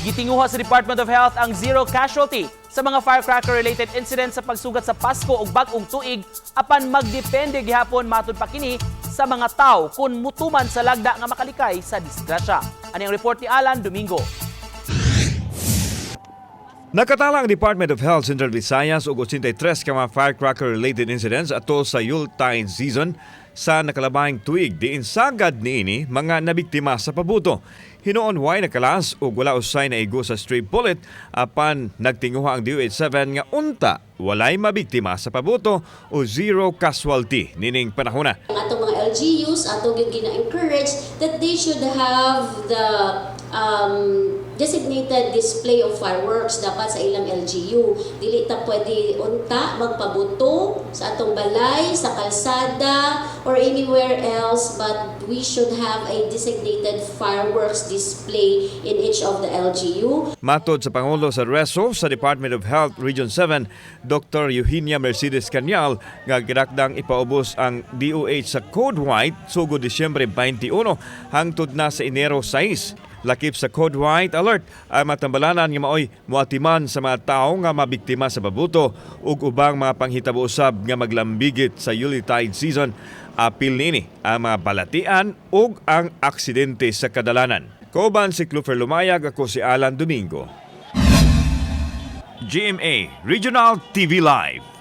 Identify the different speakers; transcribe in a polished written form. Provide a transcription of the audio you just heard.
Speaker 1: Gitinguha sa Department of Health ang zero casualty sa mga firecracker-related incidents sa pagsugat sa Pasko ug Bag-ong Tuig, apan magdepende gihapon, matud pa kini sa mga tao, kung mutuman sa lagda nga makalikay sa disgrasya. Ani ang report ni Alan Domingo.
Speaker 2: Nakatala ang Department of Health Central Visayas og 83 ka mga firecracker-related incidents ato sa Yuletide season sa nakalabayng tuig, diin sagad niini mga nabiktima sa pabuto. Hinuon way nakalas ug wala usay naigo sa stray bullet, apan nagtinguha ang DOH 7 nga unta walay mabiktima sa pabuto o zero casualty nining panahona.
Speaker 3: Ang atong mga LGUs, ato gyud gina-encourage that they should have the designated display of fireworks dapat sa ilang LGU. Dili ta pwede unta magpabuto sa atong balay, sa kalsada, or anywhere else, but we should have a designated fireworks display in each of the LGU.
Speaker 2: Matod sa Pangulo sa RESO sa Department of Health Region 7, Dr. Eugenia Mercedes Canyal, nga gidakdang ipaubos ang DOH sa Code White sugod Disyembre 21 hangtod na sa Enero 6. Lakip sa Code White Alert ay matambalanan nga maoy moatiman sa mga tawo nga mabiktima sa pabuto ug ubang mga panghitabo usab nga maglambigit sa Yuletide season. Apil nini ang mga balatian ug ang aksidente sa kadalanan. Kauban si Clufer Lumayag, ako si Alan Domingo. GMA Regional TV Live.